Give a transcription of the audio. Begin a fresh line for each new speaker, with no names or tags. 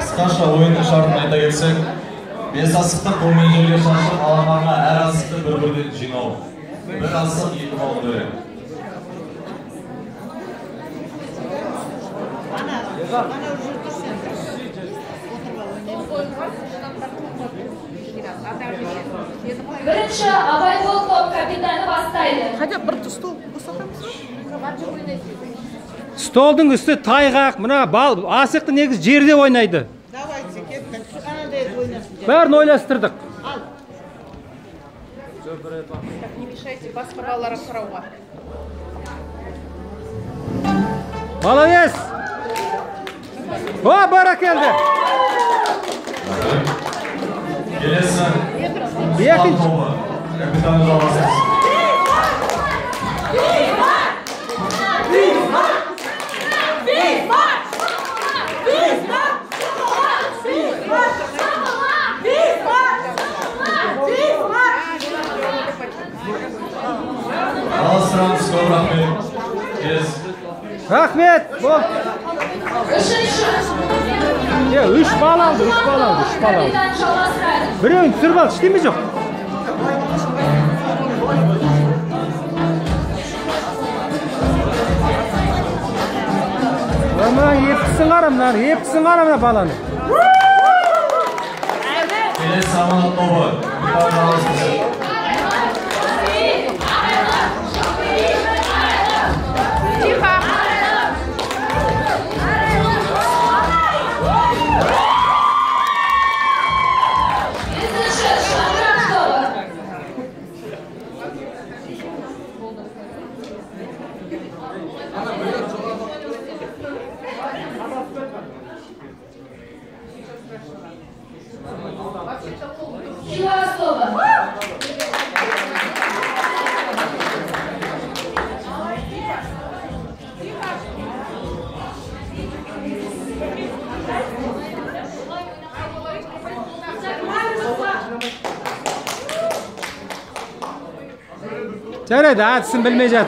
Қысқаша ойынның шартын айта кетсек, 5 асықты қолмен жерге шашып, алақанға әр асықты бір-бірден жинау. Бір асық 2 балл береді.
Бірінші Абайқол топ капитаны бастайды.
Хотя бір стол босатамыз ба?
Столдың үсті тайғақ, мына бал асықты негізі жерде ойнайды.
Давайте, кеттік.
Бәрін ойластырдық.
Так, не мешайте басқа балаларға қарауға.
Молодец! О, бәрекелді!
Келесі
екінші
капитаны жалғастырсын. Жалғастырамыз, көп рахмет.
Рахмет.
Үшінші.
3 балл алды, 3 балл алды, 3 балл алды. Біреуін түсіріп алды, ештеме жоқ. Мына ептісін қара, мына ептісін қара мына баланы.
Келесі Аманат тобы.
Жарайды, әдісін білмей жатыр.